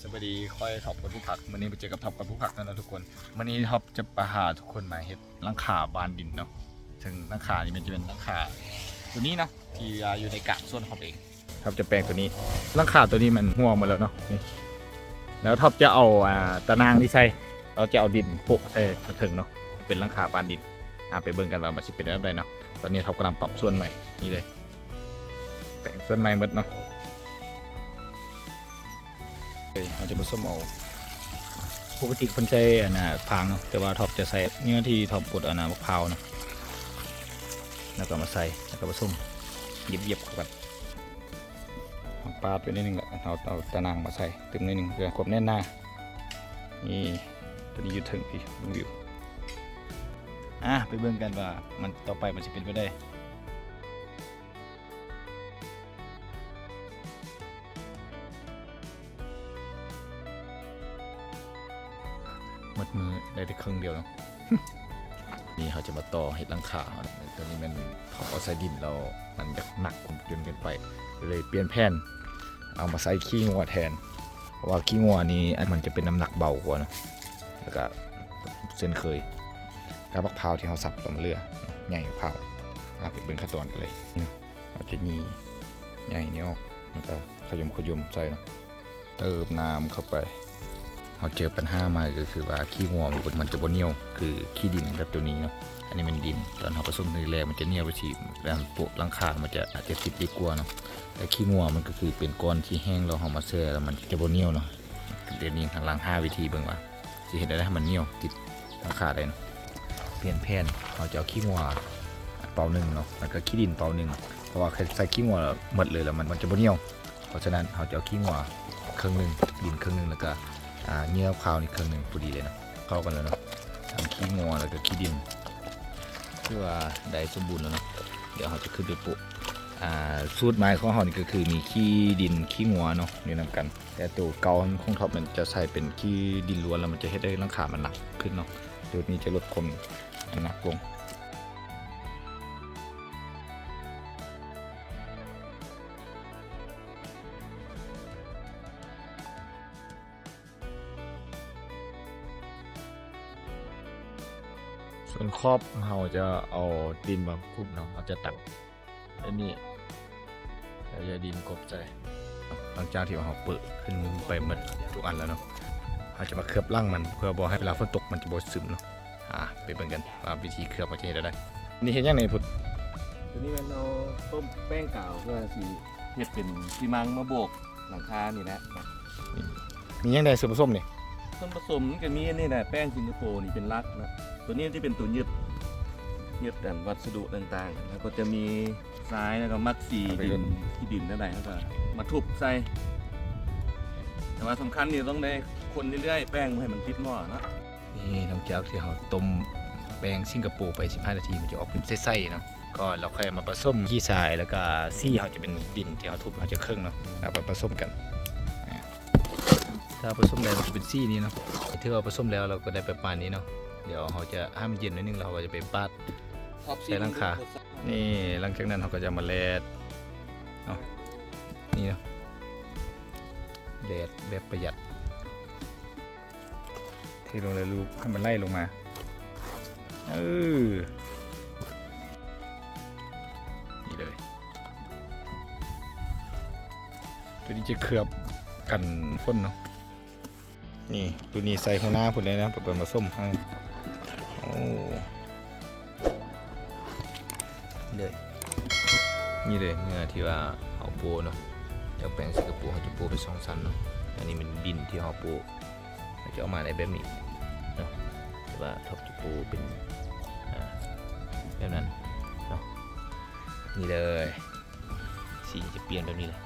ສະບາຍດີ ຂ້ອຍທັອບ ກອນຜູ້ພັກ. ມື້ນີ້ມາເຈີກັບທັອບ ກອນຜູ້ພັກ ແລ້ວເນາະທຸກຄົນ. ມື້ນີ້ທັອບຈະພາທຸກຄົນມາເຮັດຫຼັງຄາບານດິນເນາະ. ເຊິ່ງຫຼັງຄານີ້ມັນຈະເປັນຫຼັງຄາຕົວນີ້ນະ ທີ່ວ່າຢູ່ໃນກາງສວນຂອງເອງ. ທັອບຈະແປງຕົວນີ້. ຫຼັງຄາຕົວນີ້ມັນຮົ່ວໝົດແລ້ວເນາະ ນີ້. ແລ້ວທັອບຈະເອົາ ອ່າ ຕາໜ່າງນີ້ໃສ່ ເຮົາຈະເອົາດິນໂປະໃສ່ເທິງເນາະ ເປັນຫຼັງຄາບານດິນ. ອ່າ ໄປເບິ່ງກັນວ່າມັນຊິເປັນແບບໃດເນາະ. ຕອນນີ້ທັອບກຳລັງປັບສ່ວນໃໝ່ ນີ້ເລີຍ ແປງສ່ວນໃໝ່ໝົດເນາະ. ເຮົາຈະປະສົມເອົາ ປົກກະຕິເພິ່ນໃສ່ອັນນ່າຟາງເນາະ ແຕ່ວ່າທັອບຈະໃສ່ເນື້ອທີ່ທັອບກົດອັນນ່າບັກພ້າວເນາະ ແລ້ວກໍມາໃສ່ ແລ້ວກໍປະສົມ ຢຽບໆເຂົ້າກັນ. ເຮົາປາດໄປໜ້ອຍໜຶ່ງລະ ເຮົາເອົາຕາໜ່າງມາໃສ່ຕື່ມໜ້ອຍໜຶ່ງ ເພື່ອຄວາມແໜ້ນໜາ. ນີ້ ຕົວນີ້ຢູ່ເທິງພີ້ ເບິ່ງວິວ. ອ່າ ໄປເບິ່ງກັນວ່າມັນ ຕໍ່ໄປມັນຊິເປັນແບບໃດ. ໝົດມື້ໄດ້ແຕ່ເຄິ່ງດຽວເນາະ. ນີ້ເຮົາຈະມາຕໍ່ເຮັດຫຼັງຄາເຮົາ. ຕົວນີ້ແມ່ນເຮົາເອົາໃສ່ດິນແລ້ວມັນຢາກໜັກຈົນເກີນໄປ ກໍເລີຍປ່ຽນແຜນ ເອົາມາໃສ່ຂີ້ງົວແທນ ເພາະວ່າຂີ້ງົວນີ້ມັນຈະເປັນນ້ຳໜັກເບົາກວ່າເນາະ. ແລ້ວກໍເຊັ່ນເຄີຍກັບບັກພ້າວທີ່ເຮົາສັບລະເຫຼືອ ໃຫຍ່ກວ່າພ້າວ. ອ່າ ໄປເບິ່ງຂັ້ນຕອນກັນເລີຍ. ເຮົາຈະຫຍິບໃຍນີ້ອອກ ແລ້ວກໍຂະຍົມຂະຍົມໃສ່ເນາະ ເຕີມນ້ຳເຂົ້າໄປ. ເຮົາເຈີບັນຫາໃໝ່ກໍຄືວ່າຂີ້ງົວມັນ ມັນຈະບໍ່ໜຽວຄືຂີ້ດິນແບບຕົວນີ້ເນາະ. ອັນນີ້ແມ່ນດິນ ຕອນເຮົາປະສົມຄັ້ງແລກມັນຈະໜຽວໄປຊີ້ ແລ້ວໂປະຫຼັງຄາມັນຈະ ອາດຈະຕິດດີກວ່າເນາະ. ແຕ່ຂີ້ງົວມັນກໍຄືເປັນກ້ອນທີ່ແຫ້ງແລ້ວເຮົາມາແຊ່ແລ້ວມັນຈະບໍ່ໜຽວເນາະ. ດຽວນີ້ກຳລັງຫາວິທີເບິ່ງວ່າ ຊິເຮັດແນວໃດໃຫ້ມັນໜຽວຕິດຫຼັງຄາໄດ້ເນາະ. ປ່ຽນແຜນ ເຮົາຈະເອົາຂີ້ງົວເປົາໜຶ່ງເນາະ ແລ້ວກໍຂີ້ດິນເປົາໜຶ່ງ ເພາະວ່າຄັນໃສ່ຂີ້ງົວໝົດເລີຍແລ້ວມັນ ມັນຈະບໍ່ໜຽວ. ເພາະສະນັ້ນເຮົາຈະເອົາຂີ້ງົວເຄິ່ງໜຶ່ງ ດິນເຄິ່ງໜຶ່ງ ແລ້ວກໍ ອ່າ ເຫຍື່ອຂາວນີ້ເຄິ່ງໜຶ່ງ ພໍດີເລີຍເນາະ. ເຂົ້າກັນແລ້ວເນາະ ທັງຂີ້ງົວແລ້ວກໍຂີ້ດິນ ຖືວ່າໄດ້ສົມບູນແລ້ວເນາະ. ດຽວເຮົາຈະຂຶ້ນໄປໂປະ ອ່າ ສູດໃໝ່ຂອງເຮົານີ້ກໍຄືມີຂີ້ດິນ ຂີ້ງົວເນາະ ຢູ່ນຳກັນ. ແຕ່ໂຕເກົ່າຂອງທັອບມັນຈະໃສ່ເປັນຂີ້ດິນລ້ວນ ແລ້ວມັນຈະເຮັດໃຫ້ຫຼັງຄາມັນໜັກຂຶ້ນເນາະ. ໂຕນີ້ຈະລົດຄວາມໜັກລົງ. ສ່ວນຂອບເຮົາຈະເອົາດິນມາຄຸບເນາະ ເຮົາຈະຕັກ ອັນນີ້ ແລ້ວເອົາດິນກົບໃສ່. ຫຼັງຈາກທີ່ວ່າເຮົາເປີດຂຶ້ນໄປໝົດທຸກອັນແລ້ວເນາະ ເຮົາຈະມາເຄືອບຫຼັງມັນ ເພື່ອບໍ່ໃຫ້ເວລາຝົນຕົກມັນຈະບໍ່ຊຶມເນາະ. ອ່າ ໄປເບິ່ງກັນວ່າວິທີເຄືອບເຮົາຈະເຮັດແນວໃດ. ນີ້ເຮັດຫຍັງນີ້ພຸດ? ຕົວນີ້ແມ່ນເຮົາຕົ້ມແປ້ງກາວ ເພື່ອຊິເຮັດເປັນຊີມັງມາໂບກຫຼັງຄານີ້ແຫຼະ. ມີຫຍັງແດ່ສ່ວນປະສົມນີ້? ສ່ວນປະສົມມັນກໍມີອັນນີ້ແຫຼະ ແປ້ງສິງກະໂປນີ້ເປັນຫຼັກເນາະ. ຕົວນີ້ຈະເປັນຕົວຍຶດ ຍຶດອັນວັດສະດຸຕ່າງໆ ແລ້ວກໍຈະມີຊາຍ ແລ້ວກໍມັດສີດິນ ຂີ້ດິນແນວໃດ ແລ້ວກໍມາທຸບໃສ່. ແຕ່ວ່າສຳຄັນນີ້ຕ້ອງໄດ້ຄົນເລື້ອຍໆ ແປ້ງບໍ່ໃຫ້ມັນຕິດໝໍ້ເນາະ. ນີ້ ຫຼັງຈາກທີ່ເຮົາຕົ້ມແປ້ງສິງກະໂປໄປສິບຫ້ານາທີ ມັນຈະອອກເປັນໃສໆເນາະ ກໍເຮົາຄ່ອຍເອົາມາປະສົມຂີ້ຊາຍ ແລ້ວກໍສີເຮົາຈະເປັນດິນທີ່ເຮົາທຸບ ເຮົາຈະເຄິ່ງເນາະ ເອົາໄປປະສົມກັນ. ອ່າ ຖ້າປະສົມໄດ້ມັນຈະເປັນສີນີ້ເນາະ. ຖືວ່າປະສົມແລ້ວ ເຮົາກໍໄດ້ປະມານນີ້ເນາະ. ດຽວເຮົາຈະໃຫ້ມັນເຢັນໜ້ອຍໜຶ່ງ ແລ້ວເຮົາກໍຈະໄປປາດໃສ່ຫຼັງຄາ. ນີ້ ຫຼັງຈາກນັ້ນເຮົາກໍຈະມາແລດເນາະ ນີ້ເນາະ ແລດແບບປະຢັດ. ເທລົງແລ້ວລູບໃຫ້ມັນໄຫຼລົງມາ. ເອີ ນີ້ເລີຍ ຕົວນີ້ຈະເຄືອບກັນຝົນເນາະ. ນີ້ ຕົວນີ້ໃສ່ຫົວໜ້າພຸ້ນເລີຍນະ ເປັນປະສົມໃຫ້. ໂອ້ ເດ້ ນີ້ເດ້ ເມື່ອທີ່ວ່າເຮົາໂປະເນາະ ຈາກແປ້ງສິງກະໂປເຮົາຈະໂປະເປັນສອງຊັ້ນເນາະ. ອັນນີ້ແມ່ນດິນທີ່ເຮົາໂປະ ເຮົາຈະອອກມາໄດ້ແບບນີ້ເນາະ ແຕ່ວ່າທັອບຈະໂປະເປັນ ອ່າ ແບບນັ້ນເນາະ. ນີ້ເລີຍ ສີຈະປ່ຽນແບບນີ້ເລີຍ.